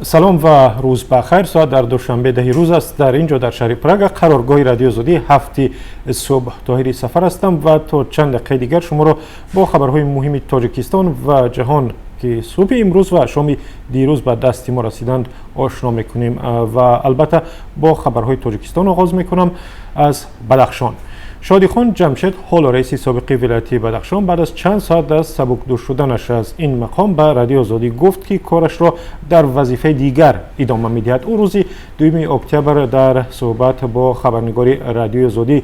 Салом ва рӯз ба хайр. Соат дар Душанбе 10-и рӯз аст. Дар ин ҷо, дар шаҳри Прага, қароргоҳи Радиои Озодӣ, 7-и субҳ. Тоҳири Сафар ҳастам ва то чанд дақиқаи дигар шуморо бо хабарҳои муҳими Тоҷикистон ва ҷаҳон, ки субҳи имрӯз ва шоми дирӯз ба дасти мо расиданд, ошно мекунем. Ва албатта, бо хабарҳои Тоҷикистон оғоз мекунам, аз Бадахшон. Шодихон Ҷамшед, ҳоло раиси собиқи вилояти Бадахшон, баъд аз чанд соат аз сабукдӯш шуданаш аз ин мақом ба Радиои Озодӣ гуфт, ки корашро дар вазифаи дигар идома медиҳад. Ӯ рӯзи 2 октябр дар суҳбат бо хабарнигори Радиои Озодӣ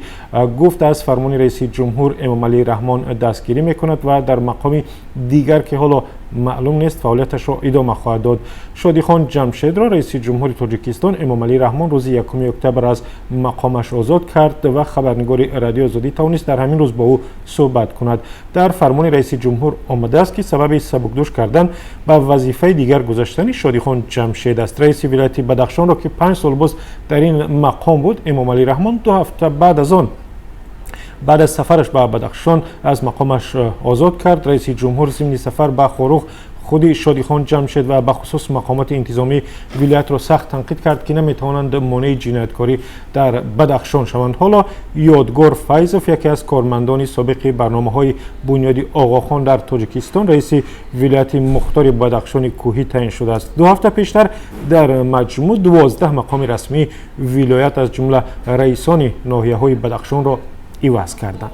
гуфт, аз фармони раиси ҷумҳур Эмомалӣ Раҳмон дастгирӣ мекунад ва дар мақоми дигар, ки ҳоло маълум нест, фаъолияташро идома хоҳад дод. Шодихон Ҷамшедро раиси ҷумҳури Тоҷикистон Эмомалӣ Раҳмон рӯзи 1 октябр аз мақомаш озод кард ва хабарнигори Радиои Озодӣ тавонист дар ҳамин рӯз бо ӯ суҳбат кунад. Дар фармони раиси ҷумҳур омадааст, ки сабаби сабукдӯш кардан ба вазифаи дигар гузаштани Шодихон Ҷамшед аст. Раиси вилояти Бадахшонро, ки 5 сол боз дар ин мақом буд, Эмомалӣ Раҳмон 2 ҳафта баъд аз он, баъд аз сафараш ба Бадахшон, аз мақомаш озод кард. Раиси ҷумҳур зимни сафар ба Хоруғ худи Шодихон Ҷамшед ва бахусус мақомоти интизомии вилоятро сахт танқид кард, ки наметавонанд монеи ҷинояткорӣ дар Бадахшон шаванд. Ҳоло Ёдгор Файзов, яке аз кормандони собиқи барномаҳои Бунёди Оғохон дар Тоҷикистон, раиси вилояти мухтори Бадахшони Кӯҳӣ таъин шудааст. 2 ҳафта пештар дар маҷмӯъ 12 мақоми расмии вилоят, аз ҷумла раисони ноҳияҳои Бадахшонро иваз карданд.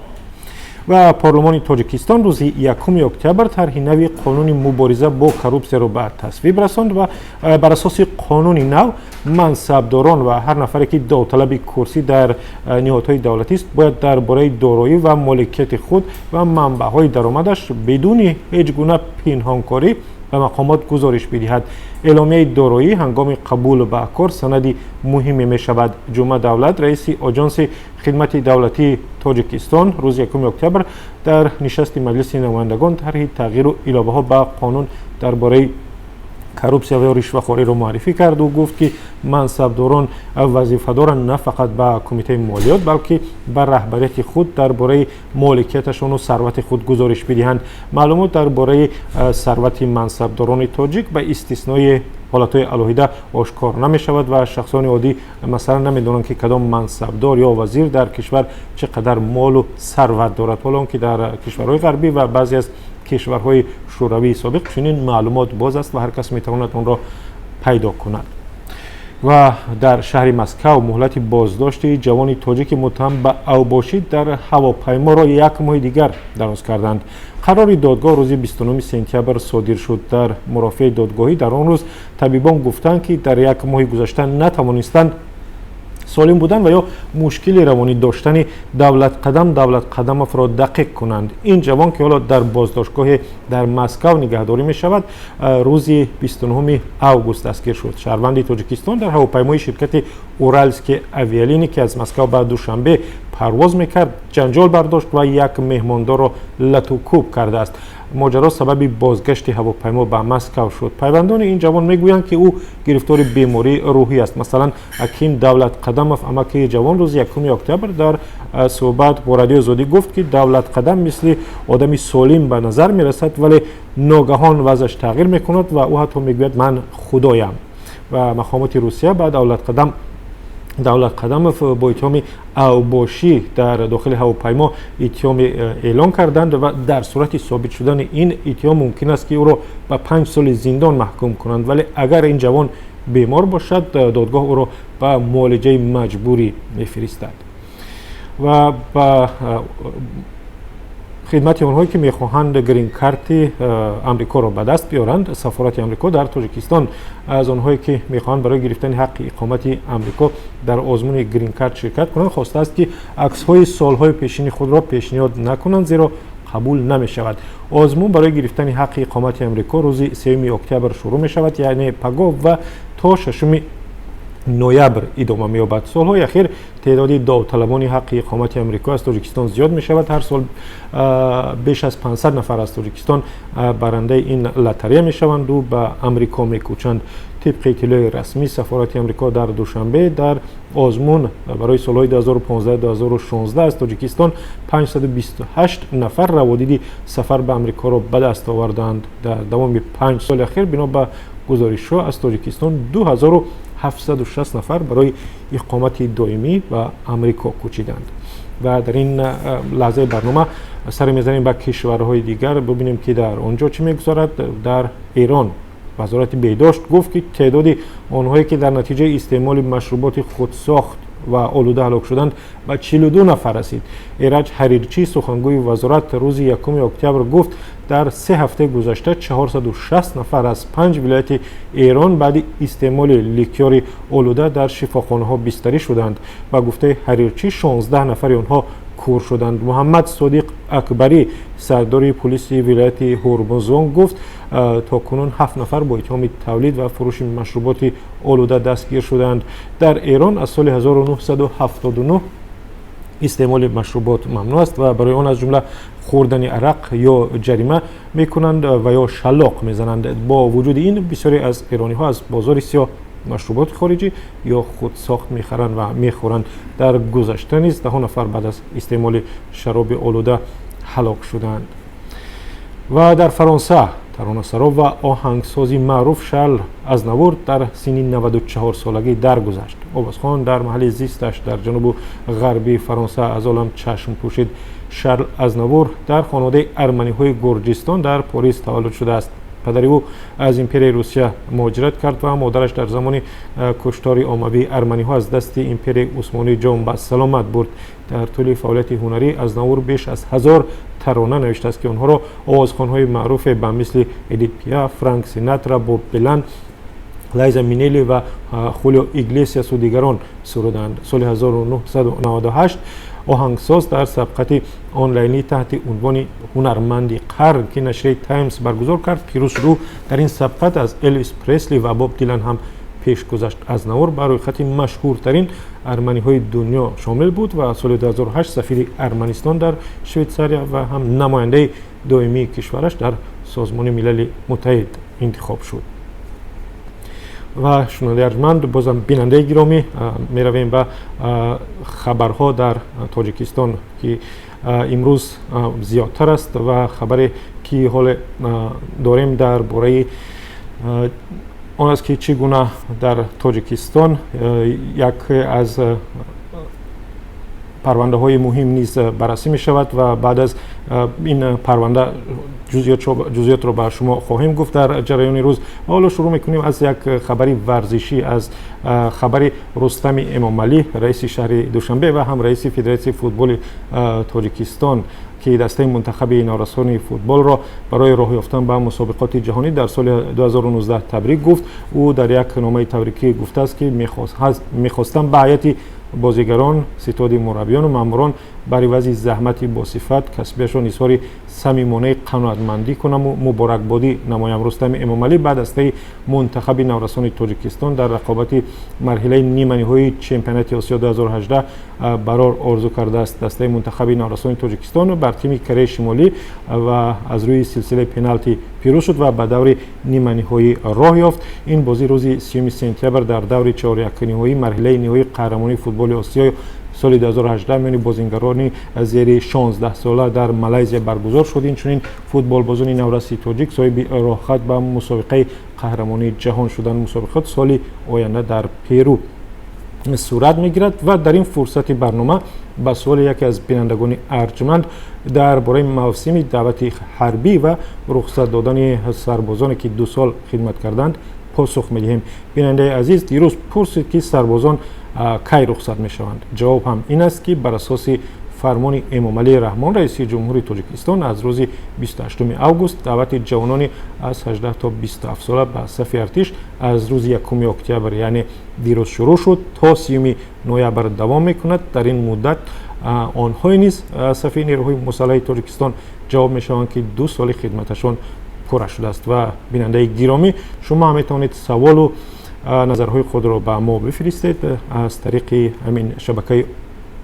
Ва парлумони Тоҷикистон рӯзи 1 октябр тарҳи нави қонуни мубориза бо коррупсияро ба тасвиб расонд. Ва бар асоси қонуни нав мансабдорон ва ҳар нафаре, ки довталаби курсӣ дар ниҳодҳои давлатист, бояд дар бораи дороӣ ва моликияти худ ва манбаъҳои даромадаш бидуни ҳеҷ гуна пинҳонкорӣ ба мақомот гузориш бидиҳад. Эъломияи дороӣ ҳангоми қабул ба кор санади муҳиме мешавад. Ҷумъа Давлат, раиси Оҷонси хидмати давлатии Тоҷикистон, рӯзи 1 октябр дар нишасти Маҷлиси намояндагон тарҳи тағйиру иловаҳо ба қонун дар бораи коррупсия ва ришвахориро муаррифӣ кард. Ӯ гуфт, ки мансабдорон вазифа доранд на фақат ба Кумитаи молиёт, балки ба раҳбарияти худ дар бораи моликияташону сарвати худ гузориш бидиҳанд. Маълумот дар бораи сарвати мансабдорони тоҷик ба истиснои ҳолатҳои алоҳида ошкор намешавад ва шахсони оддӣ, масалан, намедонанд, ки кадом мансабдор ё вазир дар кишвар чӣ қадар молу сарват дорад, ҳоло он ки дар кишварҳои ғарбӣ ва баъзе аз кишварҳои Шӯравии собиқ чунин маълумот боз аст ва ҳар кас метавонад онро пайдо кунад. Ва дар шаҳри Москав муҳлати боздошти ҷавони тоҷики муттаҳам ба авбошӣ дар ҳавопайморо як моҳи дигар дароз карданд. Қарори додгоҳ рӯзи 29 сентябр содир шуд. Дар мурофиаи додгоҳӣ дар он рӯз табибон гуфтанд, ки дар як моҳи гузашта натавонистанд солим будан ва ё мушкили равонӣ доштани Давлатқадам Давлатқадамовро дақиқ кунанд. Ин ҷавон, ки ҳоло дар боздоштгоҳе дар Москав нигаҳдорӣ мешавад, рӯзи 29 август дастгир шуд. Шаҳрванди Тоҷикистон дар ҳавопаймои ширкати «Уральские авиалинии», ки аз Москав ба Душанбе парвоз мекард, ҷанҷол бардошт ва як меҳмондорро латукӯб кардааст. Моҷаро сабаби бозгашти ҳавопаймо ба Москав шуд. Пайвандони ин ҷавон мегӯянд, ки ӯ гирифтори бемории рӯҳӣ аст. Масалан, Аким Давлатқадамов, амаки ҷавон, рӯзи 1 октябр дар суҳбат бо Радиои Озодӣ гуфт, ки Давлатқадам мисли одами солим ба назар мерасад, вале ногаҳон вазъаш тағйир мекунад ва ӯ ҳатто мегӯяд: «Ман худоям». Ва мақомоти Русия ба Давлатқадам Давлатқадамов бо иттиҳоми авбошӣ дар дохили ҳавопаймо иттиҳоми эълон карданд ва дар сурати собит шудани ин иттиҳом мумкин аст, ки ӯро ба 5 соли зиндон маҳкум кунанд. Вале агар ин ҷавон бемор бошад, додгоҳ ӯро ба муолиҷаи маҷбурӣ мефиристад. Ва ба хидмати онҳое, ки мехоҳанд грин-карти Амрикоро ба даст биёранд: сафорати Амрико дар Тоҷикистон аз онҳое, ки мехоҳанд барои гирифтани ҳаққи иқомати Амрико дар озмуни грин-карт ширкат кунанд, хостааст, ки аксҳои солҳои пешини худро пешниҳод накунанд, зеро қабул намешавад. Озмун барои гирифтани ҳаққи иқомати Амрико рӯзи 3 октябр шурӯъ мешавад, яъне пагоҳ, ва то 6 Ноябр идома меёбад. Солҳои ахир теъдоди довталабони ҳаққи иқомати Амрико аз Тоҷикистон зиёд мешавад. Ҳар сол беш аз 500 нафар аз Тоҷикистон барандаи ин лотарея мешаванду ба Амрико мекӯчанд. Тибқи иттилои расмии сафорати Амрико дар Душанбе, дар озмун барои солҳои 2015-2016 аз Тоҷикистон 528 нафар раводиди сафар ба Амрикоро ба даст оварданд. Дар давоми 5 соли ахир, бино ба гузоришҳо, аз Тоҷикистон 2760 нафар барои иқомати доимӣ ба Амрико кӯчиданд. Ва дар ин лаҳзаи барнома саре мезанем ба кишварҳои дигар, бибинем, ки дар он ҷо чӣ мегузарад. Дар Эрон Вазорати беҳдошт гуфт, ки теъдоди онҳое, ки дар натиҷаи истеъмоли машруботи худсохт ва олуда ҳалок шуданд, ба 42 нафар расид. Эраҷ Ҳарирчӣ, сухангӯи вазорат, рӯзи 1 октябр гуфт, дар 3 ҳафтаи гузашта 460 нафар аз панҷ вилояти Эрон баъди истеъмоли ликёри олуда дар шифохонаҳо бистарӣ шуданд. Ба гуфтаи Ҳарирчӣ, 16 нафари онҳо кур шуданд. Муҳаммад Содиқ Акбарӣ, сардори пулиси вилояти Ҳурмузгон, гуфт, то кунун ҳафт нафар бо иттиҳоми тавлид ва фурӯши машруботи олуда дастгир шуданд. Дар Эрон аз соли 1979 истеъмоли машрубот мамнӯъ аст ва барои он, аз ҷумла хӯрдани арақ, ё ҷарима мекунанд ва ё шаллоқ мезананд. Бо вуҷуди ин, бисёре аз эрониҳо аз бозори сиёҳ машруботи хориҷӣ ё худсохт мехаранд ва мехӯранд. Дар гузашта низ даҳо нафар баъд аз истеъмоли шароби олуда ҳалок шуданд. Ва дар Фаронса таронасаро ва оҳангсози маъруф Шарл Азнавур дар синни 94 солагӣ даргузашт. Овозхон дар маҳалли зисташ дар ҷанубу ғарбии Фаронса аз олам чашм пӯшид. Шарл Азнавур дар хонаводаи арманиҳои Гурҷистон дар Порис таваллуд шудааст. Падари ӯ аз Империяи Русия муҳоҷират кард ва модараш дар замони куштори оммавии арманиҳо аз дасти Империяи Усмонӣ ҷон ба саломат бурд. Дар тӯли фаъолияти ҳунарӣ Азнавур беш аз 1000 тарона навиштааст, ки онҳоро овозхонҳои маъруфе ба мисли Эдит Пиаф, Франк Синатра, Боб Дилан, Лайза Минели ва Хулио Иглесиасу дигарон суруданд. Соли 1998 оҳангсоз дар сабқати онлайнӣ таҳти унвони «Ҳунарманди қарн», ки нашрияи Таймс баргузор кард, пирӯз шуд. Ӯ дар ин сабқат аз Элвис Пресли ва Боб Дилан ҳам пеш гузашт. Азнавур ба рӯйхати машҳуртарин арманиҳои дунё шомил буд ва соли 2008 сафири Арманистон дар Швейтсария ва ҳам намояндаи доимии кишвараш дар Созмони Милали Муттаҳид интихоб шуд. Ва шунавандаи арҷманд, бозам бинандаи гиромӣ, меравем ба хабарҳо дар Тоҷикистон, ки имрӯз зиёдтар аст. Ва хабаре, ки ҳоле дорем, дар бораи он аст, ки чӣ гуна дар Тоҷикистон яке аз парвандаҳои муҳим низ баррасӣ мешавад ва баъд аз ин парванда ҷузъиётро ба шумо хоҳем гуфт дар ҷараёни рӯз. Ва ҳоло шурӯъ мекунем аз як хабари варзишӣ, аз хабари Рустами Эмомалӣ, раиси шаҳри Душанбе ва ҳам раиси Федератсияи футболи Тоҷикистон, ки дастаи мунтахаби наврасони футболро барои роҳ ёфтан ба мусобиқоти ҷаҳонӣ дар соли 2019 табрик гуфт. Ӯ дар як номаи табрикӣ гуфтааст, ки мехостам ба ҳайати бозигарон, ситоди мураббиёну маъмурон бар ивази заҳмати босифат касбиашон изҳори самимонаи қаноатмандӣ кунаму муборакбодӣ намоям. Рустами Эмомалӣ ба дастаи мунтахаби наврасони Тоҷикистон дар рақобати марҳилаи ниманиҳоии чемпионати Осиё 2018 барор орзу кардааст. Дастаи мунтахаби наврасони Тоҷикистон бар тими Кореяи Шимолӣ ва аз рӯи силсилаи пеналти пирӯз шуд ва ба даври ниманиҳоӣ роҳ ёфт. Ин бозӣ рӯзи 30 сентябр дар даври чорякниҳоӣ марҳилаи ниҳоии қаҳрамонии футболи Осиё соли 2018 миёни бозингарони зери 16 сола дар Малайзия баргузор шуд. Инчунин футболбозони навраси тоҷик соҳиби роҳхат ба мусобиқаи қаҳрамонии ҷаҳон шуданд. Мусобиқот соли оянда дар Перу сурат мегирад. Ва дар ин фурсати барнома ба суоли яке аз бинандагони арҷманд дар бораи мавсими даъвати ҳарбӣ ва рухсат додани сарбозоне, ки 2 сол хидмат карданд, посух медиҳем. Бинандаи азиз дирӯз пурсид, ки сарбозон кай рухсат мешаванд. Ҷавоб ҳам ин аст, ки бар асоси фармони Эмомалӣ Раҳмон, раиси ҷумҳури Тоҷикистон, аз рӯзи 28 август даъвати ҷавонони аз 18 то 27 сола ба сафи артиш аз рӯзи 1 октябр, яъне дирӯз, шурӯъ шуд, то 30 ноябр давом мекунад. Дар ин муддат онҳое низ сафи нерӯҳои мусаллаҳи Тоҷикистон ҷавоб мешаванд, ки 2 соли хидматашон пурра шудааст. Ва бинандаи гиромӣ, шумо ҳам метавонед саволу Назарҳои худро ба мо бифиристед аз тариқи ҳамин шабакаи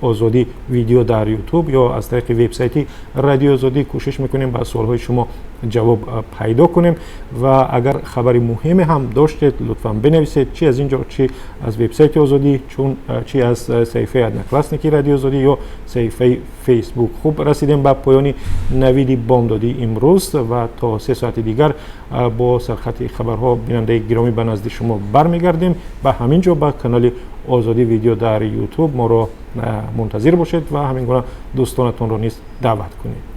Озодӣ Видео дар Ютуб ё аз тариқи вебсайти Радиои Озодӣ. Кӯшиш мекунем, ба суолҳои шумо ҷавоб пайдо кунем ва агар хабари муҳиме ҳам доштед, лутфан бинависед, чи аз ин ҷо, чи аз вебсайти Озодӣ, чун чи аз саҳифаи Одноклассники Радиои Озодӣ ё саҳифаи Фейсбук. Хуб, расидем ба поёни навиди бомдодии имрӯз ва то 3 соати дигар бо сархати хабарҳо, бинандаи гиромӣ, ба назди шумо бармегардем. Ба ҳамин ҷо, ба канали Озодӣ Видео дар Ютуб моро мунтазир бошед ва ҳамин гуна дӯстонатонро низ даъват кунед.